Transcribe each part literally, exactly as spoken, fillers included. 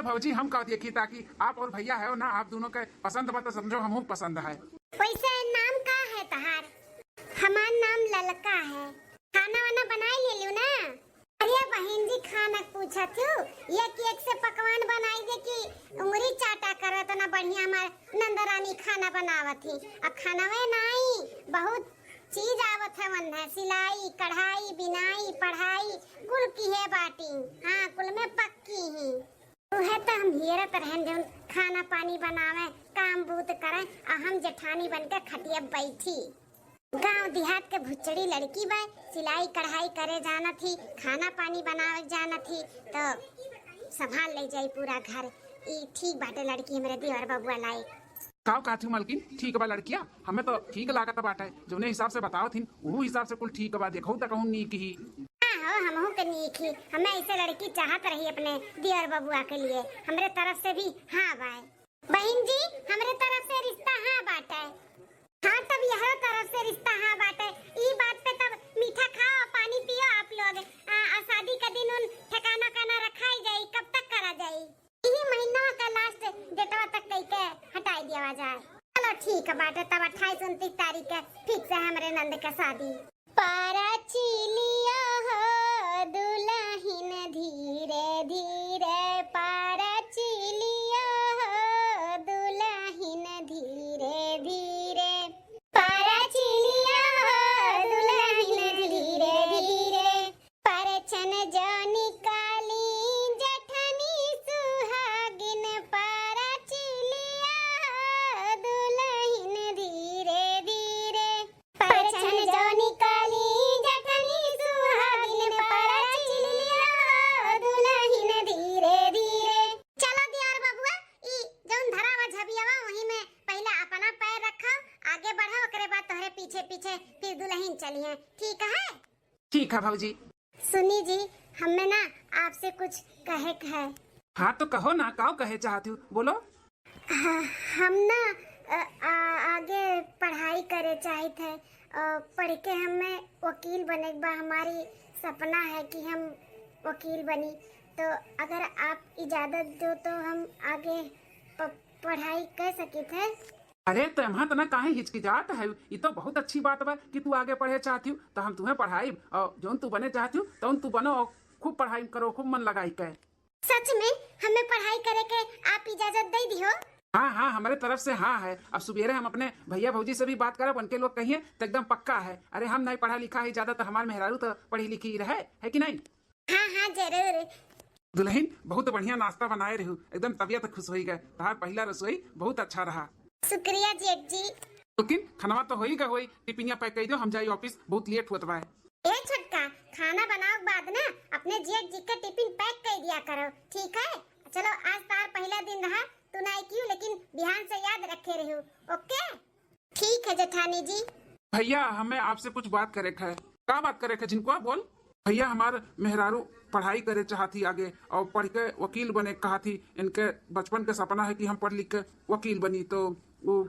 भौजी, हम का देखी, ताकि आप और भैया है ना, आप दोनों के पसंद बा तो समझो हमहू पसंद है। वैसे नाम का है तहार? हमार नाम ललका है। खाना वाना बनाई ले लियो ना? अरे बहिन जी, खाना पूछत हूँ, एक एक से पकवान बनाई दे कि उंगली चाटा करत ना, बढ़िया हमार नंदरानी खाना बनावत ही। आ खानवे नाई, बहुत चीज आवत है, वन है, सिलाई, कढ़ाई, बिनाई, पढ़ाई, कुल की है बाटी। हाँ, कुल में पक्की ही। उहे त हम हियरत रहन जौन खाना पानी बनावे, काम बूत करे, आ हम जेठानी बन के खटिया बैठी। गांव देहात के भुचड़ी लड़की बा, सिलाई कढ़ाई करे जानत ही, खाना पानी बनावे जानत ही, तो संभाल ले जाई पूरा घर। ई ठीक बाटे लड़की हमरे देवर बबुआ लायक। काव कहत हूँ मलकिन, ठीक बा लड़किया, हमें तो ठीक लागत बाटे, जौने हिसाब से बतावत हिन, उहू हिसाब से कुल ठीक बा, देखहु त कहूँ नीक ही। हाँ हो, हमहू के नीक ही, हमें ऐसे लड़की चाहत रही अपने देवर बबुआ के लिए, हमरे तरफ से भी हाँ बाय। बहिन जी, हमरे तरफ से रिश्ता हाँ बाटे। हाँ, तब यहरो तरफ से रिश्ता हाँ बाटे। ई बात पे तब मीठा खाओ, पानी पियो आप लोग। आ, आ शादी का दिन उन ठिकाना का ना रखाई जाई, कब तक करा जाई? यही महीना का लास्ट डेटवा तक कई के हटाई दिया जाए। चलो ठीक है बाटे, तब अट्ठाईस उनतीस तारीख के फिक्स है हमरे नंद के शादी। पारा चिलिया हो दुलहिन धीरे धीरे, पारा चिलिया हो दुलहिन धीरे धीरे, पारा चिलिया हो दुलहिन धीरे धीरे। परछन जो निकाली जठनी सुहागिन, पारा चिलिया हो दुलहिन धीरे धीरे। परछन जो निकाली जठनी सुहागिन, पारा चिलिया हो दुलहिन धीरे धीरे। चलो दियार बबुआ, ई जौन धरा बा झबियावा, वही में पहले अपना पैर रखो, आगे बढ़ो, ओकरे बाद तोहरे पीछे पीछे फिर दुलहिन चलिहे, ठीक है? ठीक है भौजी। सुनी जी, हमें ना आपसे कुछ कहे के है। हाँ तो कहो ना, काव कहे चाहत हूँ, बोलो। हाँ, हम ना, अ, आ, आगे पढ़ाई करे चाहित है, अ, पढ़ के हमें वकील बने के बा। हमारी सपना है कि हम वकील बनी, तो अगर आप इजाजत दो तो हम आगे प-, पढ़ाई कर सकित है। अरे, तो एम्हा तना काहे हिचकिचात है? ई तो बहुत अच्छी बात बा कि तू आगे पढ़े चाहत हूँ, तो हम तुहें पढ़ाइब और जौन तू बने चाहत हूँ, तौन तू बनो और खूब पढ़ाई करो, खूब मन लगाई के। सच में हमें पढ़ाई करे के आप इजाजत दे दिहो? हाँ, हाँ, हमरे तरफ से हाँ है। अब सुबेरे हम अपने भैया भौजी से भी बात करब, उनके लोग कहिए तो एकदम पक्का है। अरे, हम नहीं पढ़ा लिखा है ज्यादा, तो हमार मेहरारू तो पढ़ी लिखी रहे, है कि नहीं? हाँ, हाँ, जरूर। दुलहिन, बहुत बढ़िया नाश्ता बनाए रहू, एकदम तबियत खुश होई गए। तहार पहिला रसोई बहुत अच्छा रहा। शुक्रिया जेठ जी। लेकिन खनवा तो होई गए होई, टिफिनिया पैक कर दो, हम जाई ऑफिस, बहुत लेट होत बा। ए छोटका, खाना बनाओ के बाद ना अपने जेठ जी के टिफिन पैक कर दिया करो, ठीक है? चलो, आज तार पहला दिन रहा, तू ना क्यों, लेकिन बिहान से याद रखे रहू, ओके? ठीक है जेठानी जी। भैया, हमें आपसे कुछ बात करे के है। का बात करे के है, झिनकुआ, बोल। भैया, हमार मेहरारू पढ़ाई करे चाहत ही आगे और पढ़ के वकील बने कहत ही। इनके बचपन के सपना है कि हम पढ़ लिख के वकील बनी, तो वो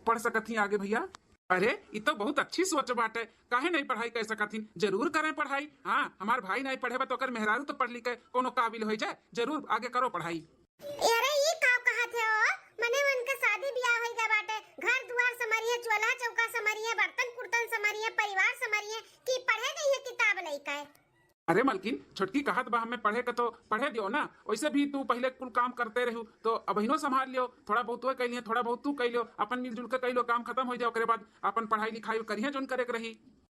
पढ़ सकत ही आगे भैया। अरे, ई तो बहुत अच्छी सोच बाटे, काहे नहीं पढ़ाई कर सकत ही? जरूर करें पढ़ाई। हाँ, हमार भाई नहीं पढ़े बा तो ओकर मेहरारू तो पढ़ लिख के कोनो काबिल हो जाए, जरूर आगे करो पढ़ाई। अरे, ई का कहत है ओ? मने उनके शादी बियाह होई गए बाटे, घर दुआर संभरिए, चूल्हा चौका संभरिए, बर्तन कुर्तन संभरिए, परिवार संभरिए, कि पढ़े जइहे किताब लइके? अरे मलकिन, छोटकी कहत बा हमें पढ़े के तो पढ़े दियो ना। वैसे भी तू पहले कुल काम करते रहू, तो अबहिनो संभाल लियो, थोड़ा बहुत वो कर लिहे, थोड़ा बहुत तू कर लियो, अपन मिलजुल के कर लियो, काम खत्म हो जाए, ओकरे बाद अपन पढ़ाई लिखाई करिहे जौन करे के रही।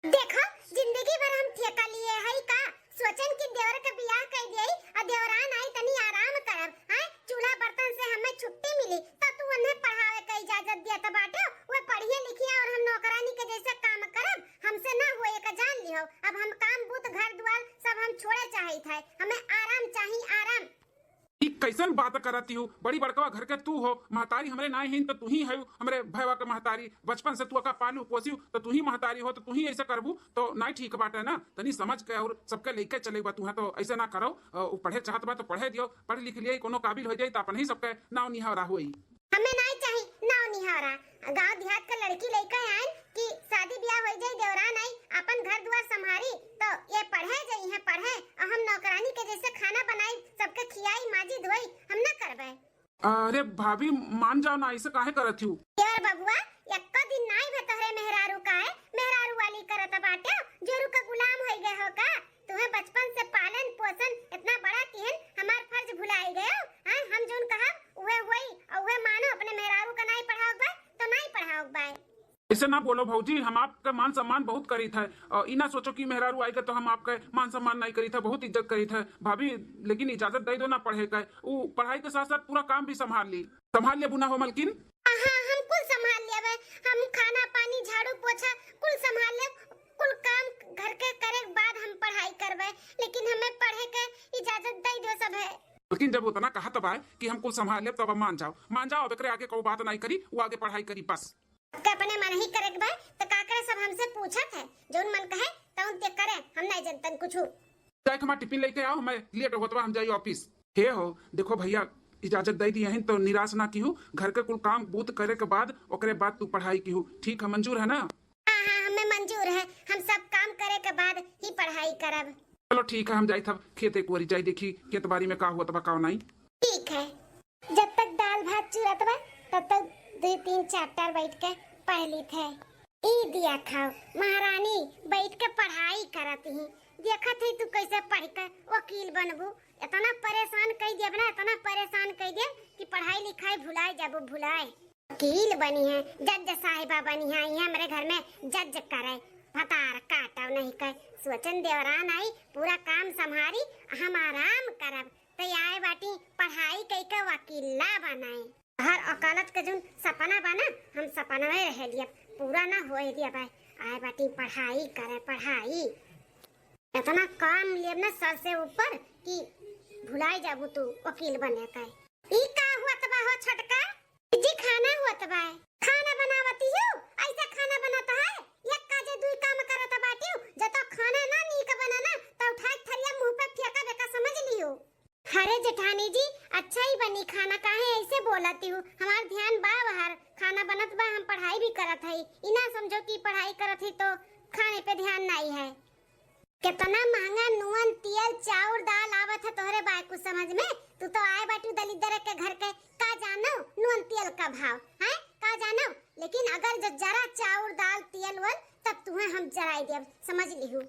देखो, जिंदगी भर हम ठेका लिए हई का? सोचन कि देवर के बियाह कर दिए और देवरान आई तनी आराम करब, हैं? चूल्हा बर्तन से हमें छुट्टी मिली, तो तू उन्हें पढ़ावे के इजाजत दिया तो बाटे, वो पढ़िए लिखिए और हम नौकरानी के जैसे काम करब, हमसे ना होए का जान लिहो। अब हम काम बूत घर दुआर सब हम छोड़े चाहित है, हमें आराम चाहिए, आराम। ई कैसन बात करती हूँ? बड़ी बड़कवा घर के तू हो, महतारी हमरे नाई हीन तो तू ही है हमरे भयवा के महतारी। बचपन से तू अका पालू पोसियो तो तू ही महतारी हो, तो तू ही ऐसे करबू तो नाई ठीक बाटे ना। तनी समझ के और सबके लेके चले बा तू है, तो ऐसे ना करो। अ, उ पढ़े चाहत बा तो पढ़े दियो, पढ़ लिख लिए कोनो काबिल हो जाई तो अपन ही सबके नाव निहारा होई। हमें नाई चाही नाव निहारा। गांव देहात के लड़की लइका आइन कि शादी ब्याह हो जाई, देवरान आई, अपन घर दुआर संभारी, तो ये पढ़े जाई हैं, पढ़े, और हम नौकरानी के जैसे खाना बनाई, सबके खियाई, माजी, धोई, हम ना कर। अरे भाभी, मान जाओ ना, ऐसे काहे करत हू? यार बबुआ, एक्को दिन नाई भे तोहरे मेहरारू का है, मेहरारू वाली करत बाटे, जोरू का गुलाम होई गए हो का? तुम्हें बचपन से पालन पोषण इतना बड़ा किहन, हमार फर्ज भुलाई गए हो? हैं, हम जोन कहब उहे होई, और उहे मानो। अपने मेहरारू का नाई पढ़ाओ बा तो नाई पढ़ाओ बा। ऐसे ना बोलो भौजी, हम आपका मान सम्मान बहुत करीत है, और ई ना सोचो कि मेहरारू आएगा तो हम आपका मान सम्मान नहीं करीत है, बहुत इज्जत करीत है भाभी। लेकिन इजाजत दे दो ना पढ़े का, वो पढ़ाई के साथ साथ पूरा काम भी संभाल ली। संभाल लेबू ना हो मलकिन? हाँ, हम कुल संभाल लेबे। हम खाना पानी, झाड़ू पोछा कुल संभाल लेब। कुल काम घर के करे के बाद हम पढ़ाई करबे, लेकिन हमें पढ़े के इजाजत दे दो सब है। लेकिन जब उतना कहत बा कि हम कुल संभाल लेब, तब अब मान जाओ, मान जाओ। अब एकरे आगे कोई बात नहीं करी, वो आगे पढ़ाई करी बस। के अपने मन ही करे के बा, तो का करे, सब हमसे पूछत है, जौन मन कहे तौन ते करे, हम नहीं जनतन कुछ। जाए हमार टिफिन लेके आओ, मैं लेट होत बा, हम जाई ऑफिस। हे हो, देखो भैया, इजाजत दे दिए हैं तो निराश ना किहू, घर के कुल काम बूत करे के बाद, ओकरे बाद तू पढ़ाई किहू, ठीक है, मंजूर है ना? हाँ, हाँ, हमें मंजूर है, हम सब काम करे के बाद ही पढ़ाई करब। चलो ठीक है, हम जाई तब खेत एक ओरी जाई, देखी खेत बाड़ी में का होत बा, का नहीं। ठीक है। जब तक दाल भात चुरत बा, तब तक दो तीन चैप्टर बैठ के पढ़ लीत है। ई दिया खाओ, महारानी बैठ के पढ़ाई करत ही। देखत ही तू कैसे पढ़ के वकील बनबू। इतना परेशान कई देब ना, इतना परेशान कई देब कि पढ़ाई लिखाई भुलाए जाबू, भुलाए। वकील बनी है, जज साहिबा बनी है, ये हमरे घर में जज करे, भतार काटव नहीं कर। सोचन देवरान आई, पूरा काम संभारी, हम आराम करब। त आए बाटी पढ़ाई कई के वकीला बनाए। हर अकालत के जोन सपना बा ना, हम सपनवे रह लिया, पूरा ना होए दिया भाई। आए बाटी पढ़ाई करे, पढ़ाई। इतना काम लेब ना सर से ऊपर कि भुलाई जाबू तू वकील बने का। ई का हुआ त बा हो छोटका? जी खाना हुआ त बा। खाना बनावती हूँ, ऐसे खाना बनत है? एक काजे दुई काम करत बाटी हूँ। जब तो खाना ना नीक बने ना, तो उठा के थरिया मुंह पे फेंका बेका, समझ लियो। अरे जेठानी जी, अच्छा ही बनी खाना, काहे ऐसे बोलती हूँ? हमार ध्यान बा बाहर, खाना बनत बा, हम पढ़ाई भी करत हई। ई ना समझो कि पढ़ाई करत ही तो खाने पे ध्यान नहीं है। कितना महंगा नून, तेल, चाउर, दाल आवत है तोहरे बाय कुछ समझ में? तू तो आए बाटू दलिद्दर के घर के, का जानो नून तेल का भाव है, का जानो? लेकिन अगर जो जरा चाउर, दाल, तेल वल, तब तुहे हम जराई देब, समझ लिहू।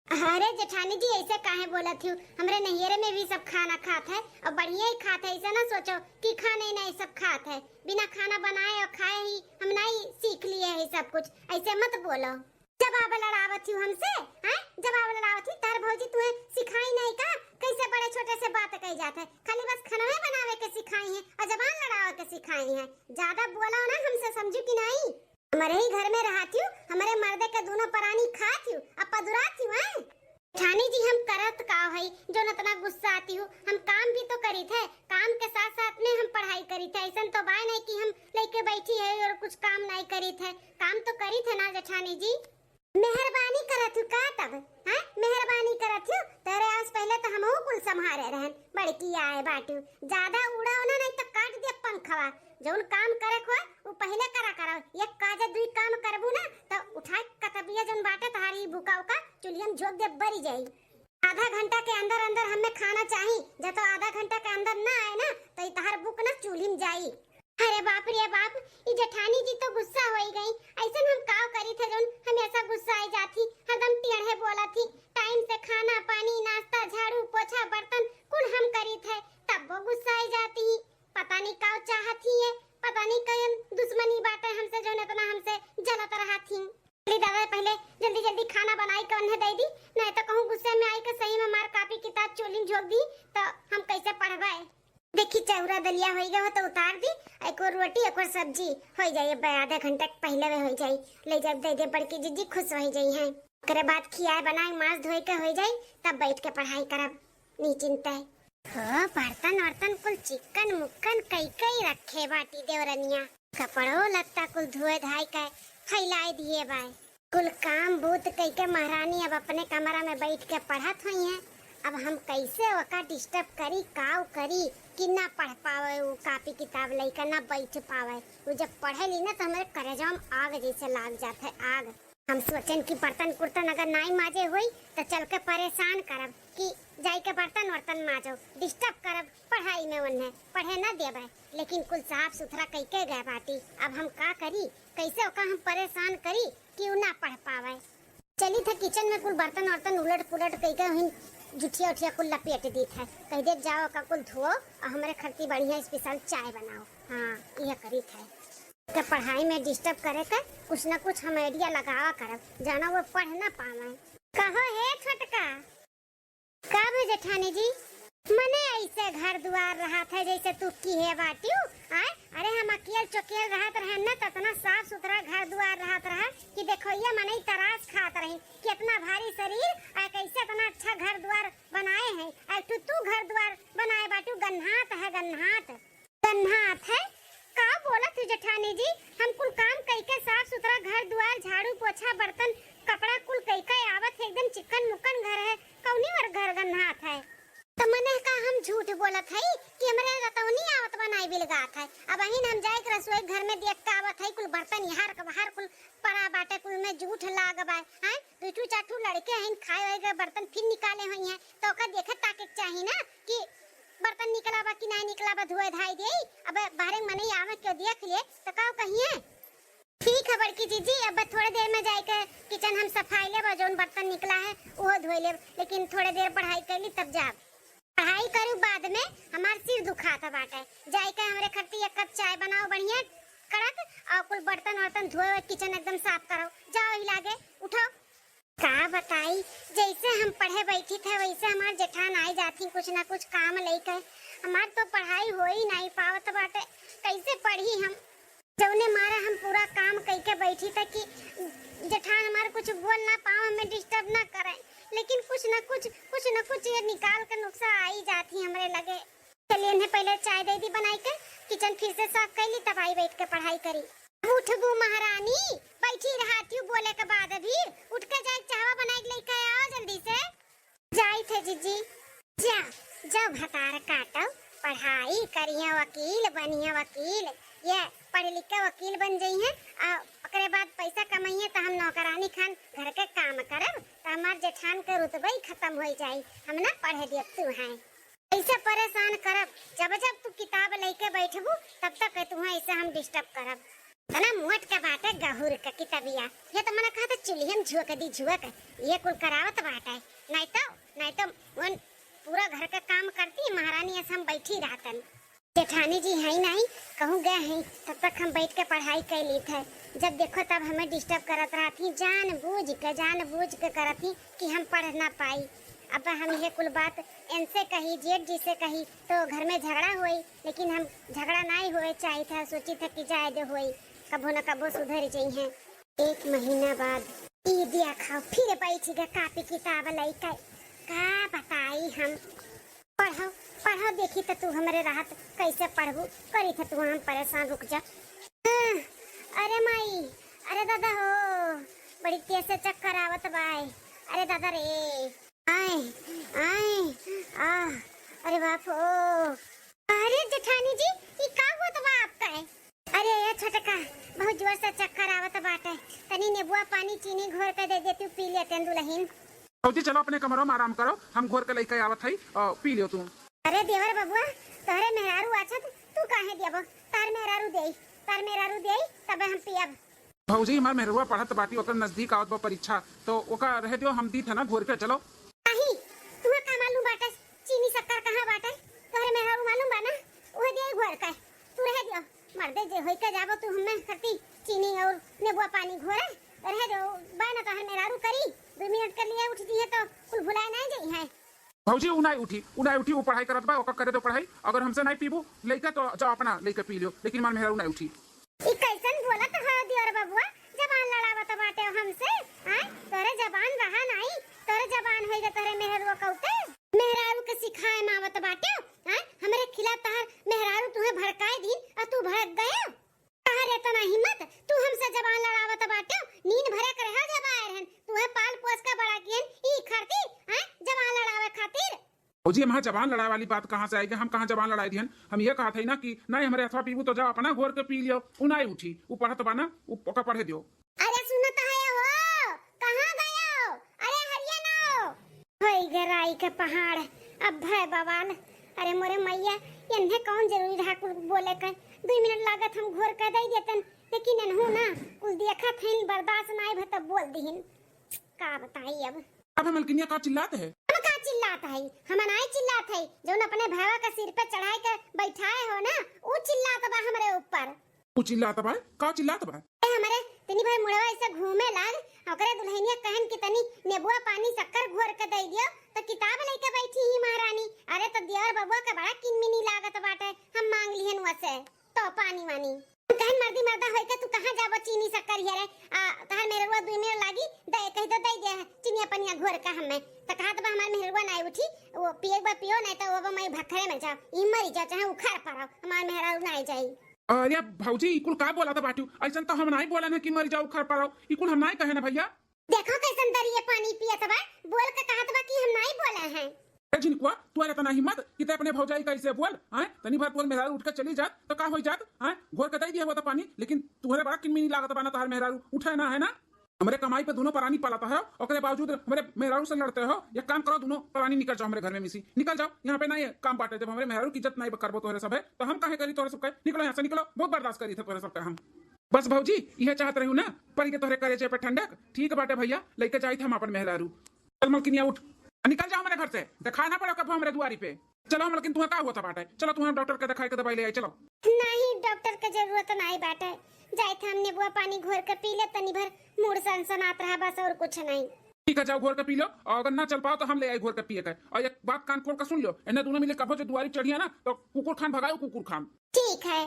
अरे जेठानी जी, ऐसे काहे बोलत हूँ? हमरे नैहरे में भी सब खाना खात है और बढ़िया ही खात है। ऐसे ना सोचो कि खाने ही नहीं सब खात है। बिना खाना बनाए और खाए ही हम नहीं सीख लिए है सब कुछ, ऐसे मत बोलो। जवाब लड़ावत हूँ हमसे, हैं? जवाब लड़ावत हूँ, तार भौजी तुहे सिखाई नहीं का? कैसे बड़े छोटे से बात कही जात है? खाली बस खाना बनावे के सिखाई है और जबान लड़ावे के सिखाई है। ज्यादा बोलो ना हमसे, समझू कि नहीं? हमरे ही घर में रहत हूँ, हमरे मर्दे के दोनों परानी खात हूँ, अब पदुरात हूँ, हैं? जेठानी जी, हम करत का हई, जोन इतना गुस्सा आती हूँ? हम काम भी तो करीत है, काम के साथ साथ में हम पढ़ाई करीत है। ऐसन तो बाय नहीं कि हम लेके बैठी है और कुछ काम नहीं करीत है, काम तो करीत है ना जेठानी जी। मेहरबानी करत हूँ का तब, हैं? मेहरबानी करत हूँ, तेरे आस पहले तो हमहू कुल संभारे रहन, बड़की आए बाटू। ज्यादा उड़ाओ ना, नहीं तो काट दे पंखवा। जौन काम करे को है, उ पहिले करा करो। एक काजे दुई काम करबू ना, तो उठा के कतबिया जौन बाटे तहारी बुका उका चुलियम झोंक दे, बरी जाई। आधा घंटा के अंदर अंदर हमें खाना चाही, जब तो आधा घंटा के अंदर ना आए ना, तो ई तहार बुक ना चूल्ही में जाई। अरे बाप रे बाप, ई जेठानी जी तो गुस्सा होई गई। ऐसन हम काव करी थे जौन हमेशा गुस्सा आई जाती, हरदम टेढ़े बोला थी। टाइम से खाना पानी, नाश्ता, झाड़ू, पोछा, बर्तन कुल हम करी थे, तब वो गुस्सा आई जाती। पता नहीं काव चाहत ही है, पता नहीं कौन दुश्मनी बाटे हमसे जौन इतना हमसे जलत रहा थी। जल्दी दादा, पहले जल्दी जल्दी खाना बनाई के उन्हें दे दी, नहीं तो कहूँ गुस्से में आई के सही में हमार कापी किताब चोली में झोंक दी, तो हम कैसे पढ़बे? देखी, चौरा दलिया होई गए हो तो उतार दी, एक और रोटी, एक और सब्जी होई जाई। अब आधा घंटा के पहले में होई जाई, ले जाब दे दे, बड़की जीजी खुश होई जाई हैं। ओकरे बाद खियाए बनाए, मांस धोए के होई जाई, तब बैठ के पढ़ाई करब निचिंते। हो, बर्तन वर्तन कुल चिक्कन मुक्कन कई कई रखे बाटी देवरनिया। कपड़ो लत्ता कुल धोए धाई के फैलाए दिए बाय। कुल काम बूत कई के महारानी अब अपने कमरा में बैठ के पढ़त हुई हैं। अब हम कैसे ओका डिस्टर्ब करी, काव करी कि ना पढ़ पावे, वो कापी किताब लेके ना बैठ पावे। वो जब पढ़े ली ना तो हमारे करेजा में आग जैसे लाग जात है, आग। हम सोचेन कि बर्तन कुर्तन अगर नाई माजे होई, त चल के परेशान करब कि जाई के बर्तन वर्तन माजो, disturb करब पढ़ाई में, उन्हें पढ़े ना देबे। लेकिन कुल साफ सुथरा कई के गए बाटी, अब हम का करी, कैसे ओका हम परेशान करी कि उ ना पढ़ पावे। चली थे kitchen में कुल बर्तन वर्तन उलट पुलट कई के वहीं जुठिया उठिया कुल लपेट दी थे, कह दे जाओ का कुल धो और हमरे खरती बढ़िया special चाय बनाओ। हाँ, यह करी थे। के पढ़ाई में disturb करे के कुछ ना कुछ हम idea लगावा करब, जाना वो पढ़ ना पावे। कहो हे छोटका। का बे जेठानी जी? मने ऐसे घर दुआर रहत है जैसे तू किहे बाटिउ, आय? अरे हम अकेल चोकेल रहत रहन ना, त इतना साफ सुथरा घर दुआर रहत रहा कि देखो ये मनई तरास खात रही कि इतना भारी शरीर, आ कैसे इतना अच्छा घर दुआर बनाए हैं, आ तू, तू घर दुआर बनाए बाटिउ, गन्हात है, गन्हात। गन्हात है? का बोलत हो जेठानी जी? हम कुल काम कई के साफ सुथरा घर दुआर, झाड़ू पोछा, बर्तन, कपड़ा कुल कई के आवत है, एकदम चिकन मुकन घर है, कौनी और घर गन्हात है? त मने का हम झूठ बोलत हई कि हमरे रतौनी आवत बा नाई बिलगात है? अब अहिन हम जाए के रसोई घर में देख के आवत हई, कुल बर्तन यहाँ के बाहर कुल पड़ा बाटे, कुल में जूठ लाग बा, हैं? दू ठू चार ठू लड़के हैं, खाए होए गए बर्तन फिर निकाले हुई हैं, तो ओकर देखे ताके के चाही ना कि बर्तन निकला बा कि नाई निकला बा, धोए धाई देई। अब बाहरे मनई आवे के देख ले तो का कहिए? ठीक है बड़की जीजी, अब थोड़े देर में जाए के kitchen हम सफाई लेब और जौन बर्तन निकला है वो धोए लेब, लेकिन थोड़े देर पढ़ाई कर ली तब जाब। पढ़ाई करू बाद में, हमार सिर दुखात बाटे, जाए के हमरे खरती एक कप चाय बनाओ बढ़िया कड़क, और कुल बर्तन वर्तन धोए हुए kitchen एकदम साफ करो, जाओ ही लागे, उठो। का बताई, जैसे हम पढ़े बैठी थे वैसे हमार जेठान आई जाती कुछ ना कुछ काम लेके। हमार तो पढ़ाई हो ही नहीं पावत बाटे, कैसे पढ़ी हम? जौने मारे हम पूरा काम कई के बैठी थे कि जेठान हमार कुछ बोल ना पाओ, हमें disturb ना करे, लेकिन कुछ ना कुछ, कुछ ना कुछ ये निकाल के नुक्सा आई जाती हमरे लगे। चलिए इन्हें पहले चाय दे दी बनाई के, kitchen फिर से साफ कर ली, तब आई बैठ के पढ़ाई करी। अब उठबू महारानी, बैठी रहती हूँ बोले के बाद भी, उठ के जाए चाहवा बनाई के लेके आओ जल्दी से। जाई थे जीजी। जा, जा भतार काटो, पढ़ाई करिए वकील बनिए वकील, ये पढ़ लिख के वकील बन जाइए, आ ओकरे बाद पैसा कमाइए तो हम नौकरानी खान घर के काम करब, तो हमार जेठान के रुतबा ही खत्म हो जाई, हम ना पढ़े देब तू हैं। ऐसे परेशान करब, जब जब तू किताब लेके बैठबू, तब तक तुहें ऐसे हम disturb करब। तना मोट के बाटे गहुर के कितबिया, ये तो मने कहत चुल्हियम झुक दी झुक, ये कुल करावत बाटे, नहीं तो, नहीं तो वन पूरा घर के काम करती महारानी, ऐसे हम बैठी रहतन। जेठानी जी हैं नहीं, कहूँ गए हैं, तब तक हम बैठ के पढ़ाई कर ली थे। जब देखो तब हमें disturb करत रहती, जान बूझ के, जान बूझ के करती कि हम पढ़ ना पाई। अब हम ये कुल बात इनसे कही, जेठ जी से कही, तो घर में झगड़ा होई, लेकिन हम झगड़ा नहीं होए चाहिए था, सोची था कि जाए दे होई, कबो न कबो सुधर जइहें। एक महीना बाद ई दिया खाओ, फिर बैठ गए कापी किताब लइके। का बताई हम, पढ़ो, पढ़ो, देखी त तू हमरे रहत कैसे पढ़बू, करी थ तू हम परेशान, रुक जा। हाँ, अरे माई, अरे दादा हो, बड़ी तेज से चक्कर आवत बाय। अरे दादा रे, आए, आए, आ, अरे बाप हो। अरे जेठानी जी, ई का होत बा आपका है? अरे ये छोटका, बहुत जोर से चक्कर आवत बाटे, तनी नेबुआ पानी चीनी घोर के दे देती, पी लेते हैं दुल्हन। भौजी चलो अपने कमरा में आराम करो, हम घोर के लेके आवत हई, अ, पी लियो तू। अरे देवर बबुआ, तोहरे मेहरारू अच्छा त तू काहे दियाबो? तार मेहरारू देई, तार मेहरारू देई, तबे हम पियब। भौजी हमार मेहरुआ पढ़त बाटी, ओकर नजदीक आवत बा परीक्षा, तो ओका रहे दियो, हम दी थे ना घोर के, चलो। नहीं, तुम्हें का मालूम बाटे चीनी शक्कर कहाँ बाटे? तोहरे मेहरारू मालूम बा ना, उहे दिए घोर के, तू रहे दियो। मर्दे जे होई के जाबो तू हमें खती चीनी और नेबुआ पानी घोरे, रहे दियो, बा ना तोहर मेहरारू करी, दो मिनट के लिए उठ दिए तो कुल भुलाए नहीं जाई है। भौजी, उ नाई उठी, उ नाई उठी, उ पढ़ाई करत बा, ओका करे दो पढ़ाई। अगर हमसे नाई पीबू लइका तो जाओ अपना लइका पी लियो, लेकिन हमार मेहरारू नाई उठी। ई कैसन बोलत हो दियोर बबुआ, जबान लड़ावत बाटे हमसे, हैं? तोरे जबान रहा नाई, तोरे जबान होई गे तोरे मेहरारू कौते। मेहरारू के सिखाए मावत बाटे, हैं? हमरे खिलाफ तहार मेहरारू तुहे भड़काए दिन और तू भड़क गयो। तहार इतना हिम्मत, तू हमसे जबान लड़ावत बाटे, नींद भरे के रहा जब आए रहन, तुहे पाल पोस के बड़ा किहन, ई खरती, हैं? जबान लड़ावे खातिर। भौजी, हम जबान लड़ाए वाली बात कहाँ से आइगे? हम कहाँ जबान लड़ाए दिहन? हम ये कहत हई ना कि नाई हमरे हथवा पीबू तो जाओ अपना घोर के पी लियो। उ नाई उठी, उ पढ़त बा ना, उ ओका पढ़े दियो। अरे सुनत है हो, के पहाड़, अब भय बवाल। अरे मोरे मैया, एन्हे कौन जरूरी रहा कुल बोले के? दुई मिनट लागत हम घोर के दे देतन, लेकिन एनहू ना कुल देखत हइन, बर्दाश्त नाई भा तब बोल दिहिन। का बताई अब? अब हम मलकिनिया का चिल्लात है? हम का चिल्लात है? हम नाई चिल्लात है, जौन अपने भयवा के सिर पे चढ़ाई के बैठाए हो ना, ऊ चिल्लात बा हमरे ऊपर। ऊ चिल्लात बा? का चिल्लात बा? ए, हमरे तनी भर मुड़वा ऐसे घूमे लाग, ओकरे दुल्हनिया कहन कि तनी नेबुआ पानी शक्कर घोर के दे दियो, तो किताब लेके बैठी ही महारानी। अरे, तो देवर बबुआ के बड़ा किनमिनी लागत बाटे, हम मांग लिहन वसे तो पानी वानी। हम कहन, "मर्दी मर्दा होइके तू कहाँ जाबो चीनी शक्कर हियरे? आ, तहार मेहरुआ दुई मिनट लागी, दे, कही तो दे दे, चिनिया पनिया घोर के हमें।" तो कहत बा, "हमार मेहरुआ नाई उठी, वो पिए बा पियो, नहीं तो वो बा मई भखरे में जाओ, ई मरी जाओ, चाहे उखड़ पड़ो, हमार मेहरारू नाई जाई।" अरे भौजी, ई कुल का बोलत बाटू? ऐसन तो हम नाई बोलन है कि मर जाओ, उखड़ पड़ो। ई कुल हम नाई कहे ना भैया। देखो कैसन दरिये पानी पियत बा, बोल के कहत बा कि हम नाई बोले हैं। ए झिनकुआ, तू अरे इतना हिम्मत कि ते अपने भौजाई का ऐसे बोल, हैं? तनी भर तोर मेहरारू उठ के चली जात तो का हो जात, हैं? घोर के दे दिया हुआ तो पानी, लेकिन तुहरे बड़ा किनमिनी लागत बा ना, तोहर मेहरारू उठे ना है ना। हमरे कमाई पे दोनों परानी पालत हो, ओकरे बावजूद हमरे मेहरारू से लड़ते हो। एक काम करो, दोनों परानी निकल जाओ हमरे घर में मिसी, निकल जाओ। यहाँ पे नहीं काम बाटे, जब हमरे मेहरारू की इज्जत नहीं करबो तोहरे सब है, तो हम काहे करी तोहरे सबके? निकलो यहाँ से, निकलो, बहुत बर्दाश्त करी थे तोहरे सबके हम। बस भौजी, इहे चाहत रहू ना, परी के तोहरे करेजे पे ठंडक। ठीक बाटे भैया, लइके जाइत हम अपन मेहरारू। चल मलकिनिया उठ, निकल जाओ हमरे घर से, दिखाए ना पड़ो कब हमरे दुआरी पे। चलो मलकिन, तुहे का होता बाटे? चलो तुहे डॉक्टर के दिखाए के दवाई ले आई, चलो। नहीं, डॉक्टर के जरूरत नहीं बाटे, जाइत हम नेबुआ पानी घोर के पी ले, तनी भर मूड सनसनात रहा, बस और कुछ नहीं। ठीक है, जाओ घोर के पी लो, और अगर ना चल पाओ तो हम ले आई घोर के पिए के। और एक बात कान खोल के सुन लो, इन्हें दोनों मिले कभो जो दुआरी चढ़िया ना तो कुकुर खान भगाओ, कुकुर खान। ठीक है,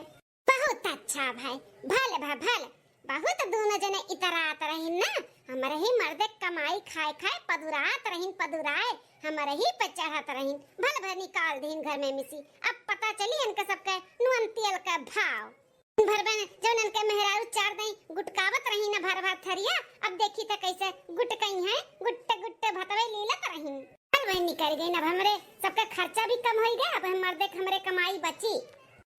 बहुत अच्छा भाई, भल भा भल। बहुत दोनों जने इतरात रहिन ना, हमरे ही मर्दे कमाई खाए खाए पदुरात रहिन, पदुराए, हमरे ही पे चढ़त रहिन। भल भर निकाल दीन घर में मिसी, अब पता चली इनके सबके नून तेल का भाव। भर बन जौन इनके मेहरारू चार दई गुटकावत रही ना भर भर थरिया, अब देखी त कैसे गुटकई हैं, गुट्टे गुट्टे भतवे लीलत रही। भल बहन निकल गई, अब हमरे सबका खर्चा भी कम होई गया, अब हम मर्दे के हमरे कमाई बची।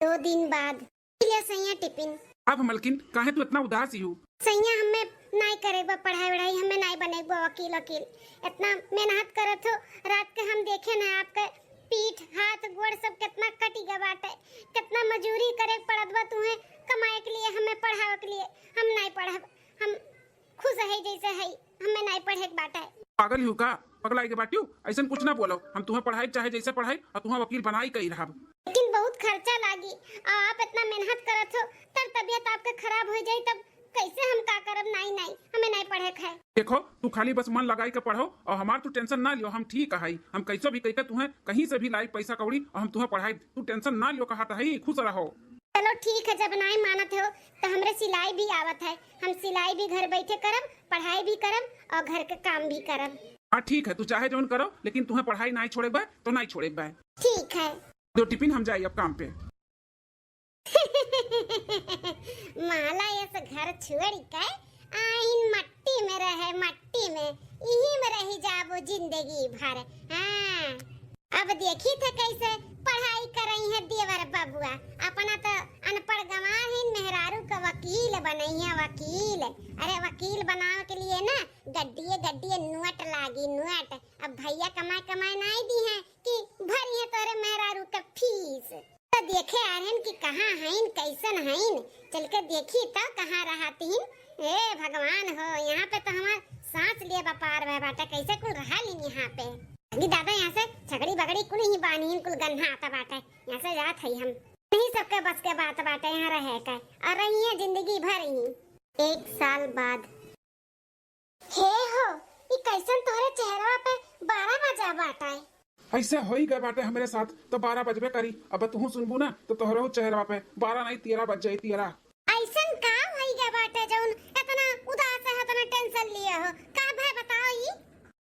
दो दिन बाद। ले सैया टिफिन। अब मलकिन, काहे तू इतना उदास ही हो? सैया, हमें नाई करे बा पढ़ाई वढ़ाई, हमें नाई बने बा वकील वकील। इतना मेहनत करत हो, रात के हम देखे ना आपके पीठ, हाथ, गोड़ सब कितना कटी गवा बाटे, कितना मजूरी करे के पड़त बा तुहे कमाए के लिए, हमें पढ़ावे के लिए। हम नाई पढ़ब, हम खुश है जैसे है, हमें नाई पढ़े के बाटे। पागल ही हो का? पगलाई के बाटियो, ऐसन कुछ ना बोलो। हम तुहे पढ़ाई चाहे जैसे पढ़ाई और तुहे वकील बनाई कही रहब। लेकिन बहुत खर्चा लागी, और आप इतना मेहनत करत हो, तब तबियत आपके खराब हो जाई, तब कैसे हम का करब? नाई, नाई, हमें नाई पढ़े के है। देखो, तू खाली बस मन लगाई के पढ़ो और हमार तू टेंशन ना लियो, हम ठीक है, हम कैसो भी कइके तुहे कहीं से भी लाई पैसा कौड़ी और हम तुहे पढ़ाई, तू टेंशन ना लियो, कहा तो है, खुश रहो। चलो ठीक है, जब नाई मानत हो तो हमरे सिलाई भी आवत है, हम सिलाई भी घर बैठे करब, पढ़ाई भी करब और घर के काम भी करब। हाँ ठीक है, तू चाहे जौन करो, लेकिन तुहे पढ़ाई नाई छोड़े बा तो नाई छोड़े बा। ठीक है। दो टिफिन, हम जाई अब काम पे। माला ऐस घर छोड़ के आइन मट्टी में रहे, मट्टी में, इही में रही जाबो जिंदगी भर। हाँ, अब देखी थे कैसे पढ़ाई करई है देवर बबुआ। अपना तो अनपढ़ गंवार हिन, मेहरारू का वकील बनई है, वकील। अरे वकील बनावे के लिए ना गड्डिए गड्डिए नोट लागी, नोट। अब भैया कमाए कमाए नाई दी है कि भरी है तोरे मेहरारू का फीस। तो देखे आ रहन कि कहाँ हईन, कैसन हईन, चल के देखी तो कहाँ रहत हिन। ए भगवान हो, यहाँ पे तो हमार सांस लिए बपार भय बाटे, कैसे कुल रहा लीन यहाँ पे। अगी दादा, यहाँ से छगड़ी बगड़ी कुल ही बानी हिन, कुल गन्हा आता बाटे, यहाँ से जात है हम। नहीं सबके बस के बात बाटे यहाँ रहे के, और रही है जिंदगी भर ही। एक साल बाद। हे हो, ई कैसन तोहरे चेहरवा पे बारह बजा बाटे? ऐसे होई गए बाटे हमरे साथ, तो बारह बजबे करी। अब तुहू सुनबू ना, तो तोहरो चेहरवा पे बारह नहीं, तेरह बज जाई, तेरह। ऐसन का होई गए बाटे जौन इतना उदास है, इतना टेंशन लिए हो? का भय बताओ ई?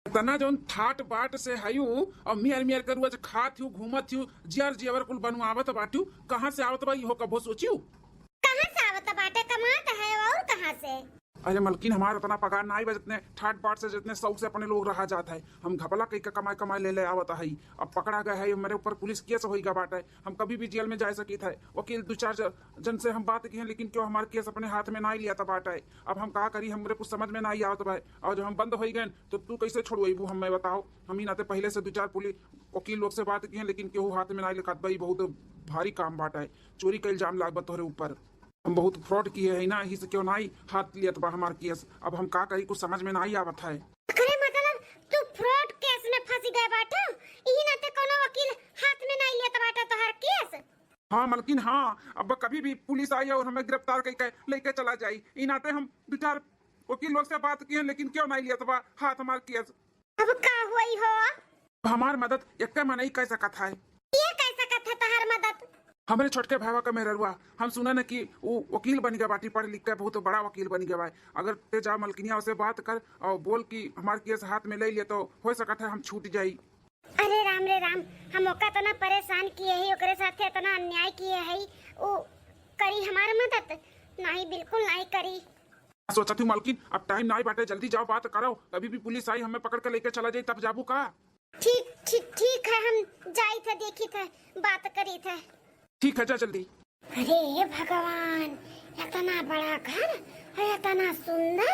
इतना जौन ठाट बाट से हयू और मियर मियर के रोज खात हूँ, घूमत हूँ, जियर जियवर कुल बनवावत बाटू, कहाँ से आवत बा इहो कबो सोचियो? कहाँ से आवत बाटे? कमात है और कहाँ से? अरे मलकिन, हमार इतना पगार नाई बा जितने ठाट बाट से, जितने शौक से अपने लोग रहा जात है। हम घपला कई के कमाए कमाए ले ले आवत है। अब पकड़ा गए है, हमारे ऊपर पुलिस केस होई गा बाटे। हम कभी भी जेल में जा सकित है। वकील दो चार ज-, जन से हम बात किहे, लेकिन केहू हमार केस अपने हाथ में नाई लियात बाटे। अब हम का करी, हमरे कुछ समझ में नाई आवत बा। और जब हम बंद होई गए तो तू कैसे छोड़वेबू हमें, बताओ। हम ही नाते पहले से दो चार पुलिस वकील लोग से बात किहे, लेकिन केहू हाथ में नाई लेकात बा। ई बहुत भारी काम बाटे, चोरी का इल्जाम लाग बा तोहरे ऊपर। हम बहुत फ्रॉड किहे है ना, यही से केहू नाई हाथ लियत बा हमार केस। अब हम का करी, कुछ समझ में नाई आवत है। अरे मतलब तू फ्रॉड केस में फंस गए बाटा, यही नाते कोनो वकील हाथ में नाई लियत बाटा तोहार केस। हाँ मलकिन, हाँ, अब कभी भी पुलिस आई और हमें गिरफ्तार करके लेके चला जाई, ई नाते हम दो चार वकील लोग से बात किहे, लेकिन केहू नाई लियत बा हाथ हमार केस। अब का होई हो? हमार मदद एक्के मनई कर सकत है। के कर सकत है तहार मदद? हमरे छोटके भावा का मेहररुआ, हम सुने न कि ऊ वकील बन गया बाटी, पढ़ लिख के बहुत बड़ा वकील बन गया बा। अगर ते जा मलकिनिया से बात कर और बोल कि हमार केस हाथ में ले लिए तो हो सकत है हम छूट जाई। अरे राम रे राम, हम ओका इतना परेशान किहे ही, ओकरे साथे इतना अन्याय किहे ही, ऊ करी हमार मदद? नहीं, बिल्कुल नहीं करी। सोचत हूँ मालकिन, अब टाइम नाई बाटे, जल्दी जाओ बात करो, कभी भी पुलिस आई हमें पकड़ के लेके चला जाई तब जाबू का? ठीक ठीक ठीक है, हम जाई थे, देखी थे, बात करी थे। ठीक है, जा जल्दी। अरे भगवान, इतना बड़ा घर और इतना सुंदर,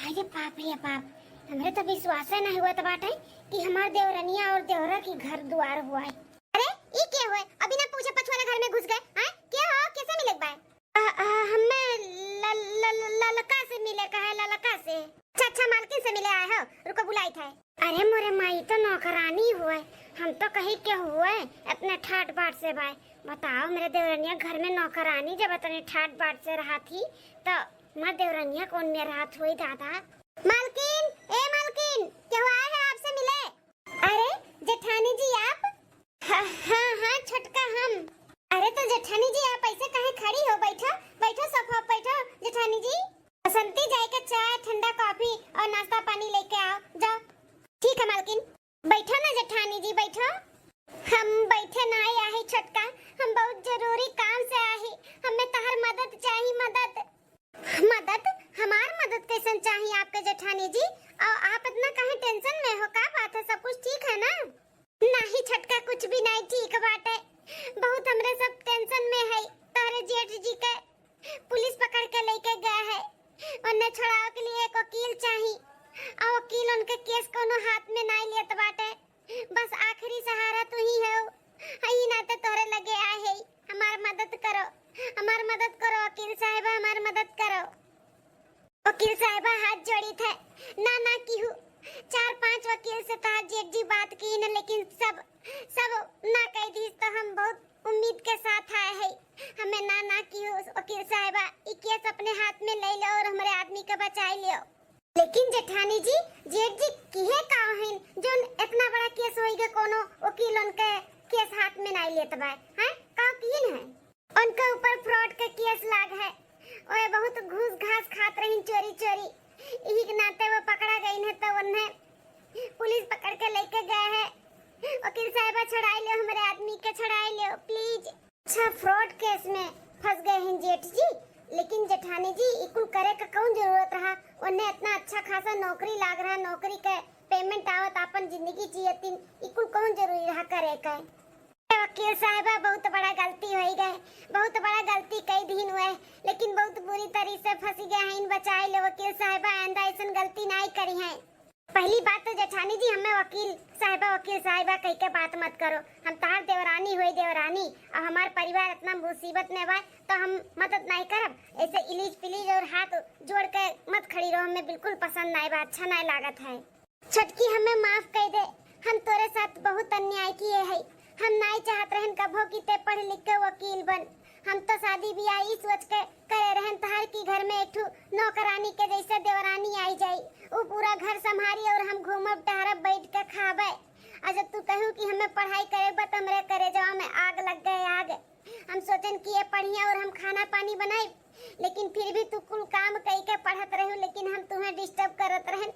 अरे बाप रे बाप, हमरे तो विश्वास नहीं हुआ बाटे कि हमार देवरनिया और देवरा की घर दुआर हुआ है। अरे ई के हुए, अभी ना पूछे पछुआ घर में घुस गए हैं? के हो, कैसे मिले बा? आ, आ, हमें ल-, ल-, ल-, ललका से मिले का है, ललका से। अच्छा अच्छा, मालकिन से मिले आए हो, रुको बुलाई थे। अरे मोरे माई, तो नौकरानी हुए, हम तो कही के हुए अपने ठाट बाट से बाय। बताओ मेरे देवरनिया घर में नौकरानी जब इतने ठाट बाट से रहा थी तो मैं देवरनिया कौन में रात हुई दादा। मालकिन, ए मालकिन, केहू आए है आपसे मिले? अरे जेठानी जी आप? हाँ हाँ हाँ छोटका हम। अरे तो जेठानी जी आप ऐसे काहे खड़ी हो, बैठो बैठो, सोफा पे बैठो जेठानी जी। बसंती जाए के चाय ठंडा कॉफी और नाश्ता पानी लेके आओ, जाओ। ठीक है मालकिन। बैठो ना जेठानी जी, बैठो। हम बैठे ना आए आहे छोटका, हम बहुत जरूरी काम से आहे, हमें तहर मदद चाही, मदद। मदद? हमार मदद कैसन चाही आपके जेठानी जी? और आप इतना काहे टेंशन में हो, का बात है, सब कुछ ठीक है ना? नहीं छोटका, कुछ भी नहीं ठीक बाटे, बहुत हमरे सब टेंशन में है। तोहरे जेठ जी के पुलिस पकड़ के लेके गए है, उन्हें छुड़ावे के लिए एक वकील चाही, और वकील उनके केस कोनो हाथ में नहीं लेत बाटे। बस आखिरी सहारा तू ही हो, यही नाते तोहरे लगे आए है। हमार मदद करो, हमार मदद करो वकील साहिबा, हमार मदद करो। वकील साहिबा हाथ जोड़ी थे, ना ना किहू। चार पांच वकील से तहार जेठ जी बात की न, लेकिन सब सब ना कह दी तो हम बहुत उम्मीद के साथ आए है। हमें ना ना किहू वकील साहिबा, ई केस अपने हाथ में ले लो और हमारे आदमी के बचाई लियो। लेकिन जेठानी जी, जेठ जी किहे का हइन जोन इतना बड़ा केस होई गए, कोनो वकील उनके केस हाथ में नहीं लेत बा, हैं? का किहिन है? उनके ऊपर फ्रॉड के केस लाग है, ओए बहुत घूस घास खात रहिन चोरी चोरी, यही के नाते वो पकड़ा गई है तो उन्हें पुलिस पकड़ के लेके गए है। वकील साहिबा छुड़ाई लो, हमारे आदमी के छुड़ाई लो प्लीज। अच्छा, फ्रॉड केस में फंस गए हैं जेठ जी, लेकिन जेठानी जी, इकुल करे का कौन जरूरत रहा? उन्हें इतना अच्छा खासा नौकरी लाग रहा, नौकरी के पेमेंट आवत, अपन जिंदगी जियतिन, इकुल कौन जरूरी रहा करे के? वकील साहिबा, बहुत बड़ा गलती होई गए, बहुत बड़ा गलती कई दिन हुए, लेकिन बहुत बुरी तरी से फंसी गए हैं, बचाई लो वकील साहिबा, आइंदा ऐसन गलती नाई करी है। पहली बात तो जेठानी जी, हमें वकील साहिबा, वकील साहिबा कह के बात मत करो। हम तहार देवरानी हुई देवरानी, अब हमार परिवार इतना मुसीबत में बा तो हम मदद नहीं करब। ऐसे इलीज पिलीज और हाथ जोड़ के मत खड़ी रहो, हमें बिल्कुल पसंद नहीं बा, अच्छा नहीं लागत है। छोटकी, हमें माफ कर दे, हम तोरे साथ बहुत अन्याय किए है। हम नहीं चाहत रहन कभो कि ते पढ़ लिख के वकील बन। हम तो शादी ब्याह ई सोच के करे रहन तहार की घर में एक ठो नौकरानी के जैसे देवरानी आई जाई, उ पूरा घर संभारी और हम घूमब टहरब बैठ के खाबे। आ जब तू कहू कि हमें पढ़ाई करे बा, त हमरे करेजवा में आग लग गए, आग। हम सोचन कि ये पढ़िया और हम खाना पानी बनाई, लेकिन फिर भी तू कुल काम कई के पढ़त रहू, लेकिन हम तुम्हें डिस्टर्ब करत रहन।